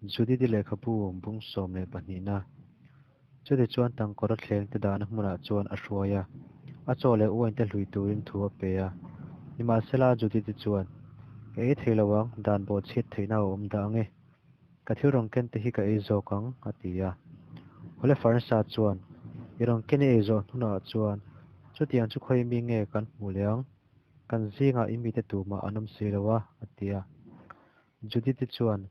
Judith-i lehkhabu bung 12 na. Chutichuan tangkawra thleng te dahna hmunah chuan a hruai a, a chaw leh uain te hlui turin thu a pe a. Nimahsela Judith-i chuan, Ka ei thei lo ang, dan bawhchhiat theihna a awm dah ang e. Ka thil rawn ken te hi ka ei zawk ang, a ti a. Holofernes-a chuan, I rawn ken i ei zawh hnunah chuan chutiang chu khawi mi nge kan hmuh leh ang? Kan zingah i mite tumah an awm si lo a, a ti a. Judith-i chuan,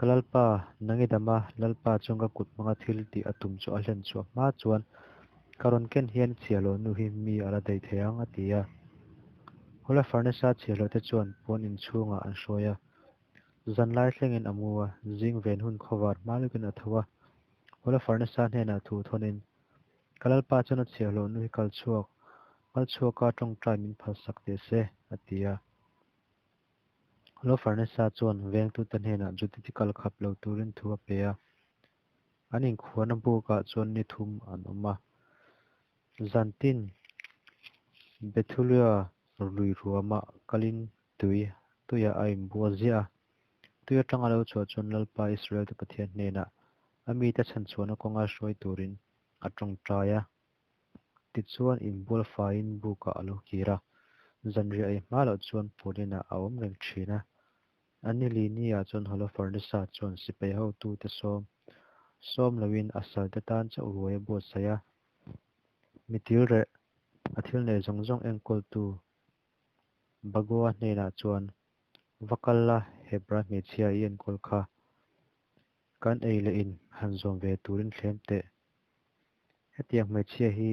Ka Lalpa, nang i dam a, Lalpa chuan ka kut hmanga thil tih a tum chu a hlen chhuah hma chuan ka rawn ken hian chhiahhlawh nu hi mi a la daih thei ang, a ti a. Holofernes-a chhiahhlawhte chuan puan inchhungah an hruai a. Zanlai thlengin a mu a, zing ven hun khawvar hma lukin a tho a. Holofernes-a hnenah thu thawnin, Ka Lalpa chuan a chhiahhlawh nu hi kal chhuak, kal chhuaka tawngtai min phalsak teh se, a ti a. Holofernes-a chuan vengtute hnenah Judith-i kal khap lo turin thu a pe a. An inkhuarna bukah chuan ni thum an awm a. Zantin Bethulia lui ruamah kalin tui tuiah a inbua ziah a. Tui atanga lo chhuah chuan Lalpa Israel-te Pathian hnenah a mite chhanchhuahna kawnga hruai turin a tawngtai a. Tichuan inbual faiin bukah a lo kir a, zanriah ei hma loh chuan puaninah a awm reng thin a. A ni li niah chuan Holofernes-a chuan sipai hotute sawm sawm loin a salte tan chauh ruai a buatsaih a. Mi tilreh, a thil nei zawng zawng enkawltu Bagoa hnenah chuan, Va kal la, Hebrai hmeichhia i enkawl kha. Kan ei leh in han zawm ve turin thlem teh. Hetiang hmeichhia hi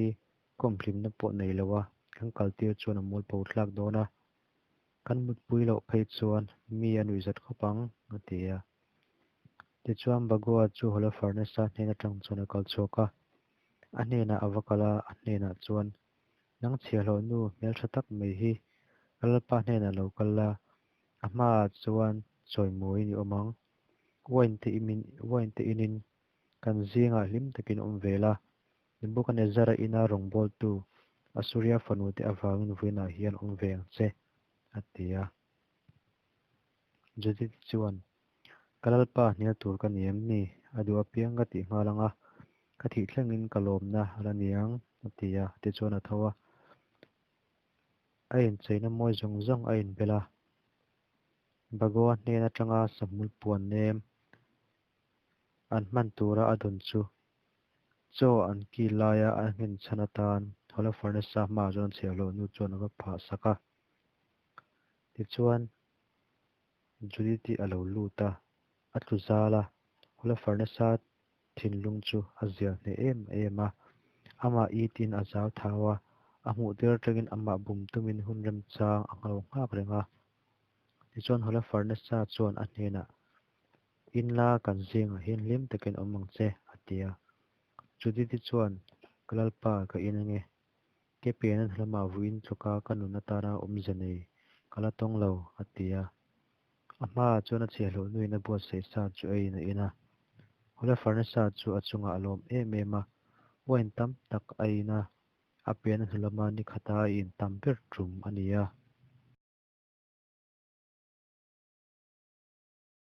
kawm hlimna pawh nei lo a kan kaltir chuan a mualpho thlak dawn a, kan mutpui loh phei chuan mi a nuihzat khawp ang, a ti a. Tichuan Bagoa chu Holofernes-a hnen atang chuan a kal chhuak a, a hnenah a va kal a, a hnenah chuan, Nang chhiahhlawh nu hmeltha tak mai hi ka Lalpa hnenah lo kal la, a hmaah chuan chawimawiin i awm ang. Wine te imin wine te inin kan zingah hlim takin awm ve la. Nebuchadnezzar-a ina rawngbawltu Asuria fanute avangin vawiinah hian awm ve ang che, a ti a. Judith chuan, Ka Lalpa hnial tur ka ni em ni? A duh apiang ka tih nghal ang a, ka thih thlengin ka lawmna a la ni ang, a ti a. Tichuan a tho a, a incheina mawi zawng zawng a inbel a. Bagoa hnen atanga sahmul puan nem an hman tura a dawn chu chaw an kil laia a nghen chhan atan Holofernes-a hmaah chuan chhiahhlawh nu chuan a va phah sak a. Tichuan, Judith-i a lo lut a, a tlu zal a, Holofernes-a thinlung chu a zial hneh em em a. Amah itin a zau thau a, a hmuh tir atangin amah bum tumin hun remchang a ngho nghak reng a. Tichuan Holofernes-a chuan a hnenah, Inla kan zingah hian hlim takin awm ang che, a ti a. Judith-i chuan, Ka Lalpa, ka in ange. Ke pian an hlama vuiin tluka ka nun atana awmze nei ka la tawng lo, a ti a. A hmaah chuan a chhiahhlawh nuin a buatsaih sa chu eiin a in a. Holofernes-a chu a chungah a lawm em em a, wine tam tak a in a, a pian a hnu lama ni khata a in tam ber tum a ni a.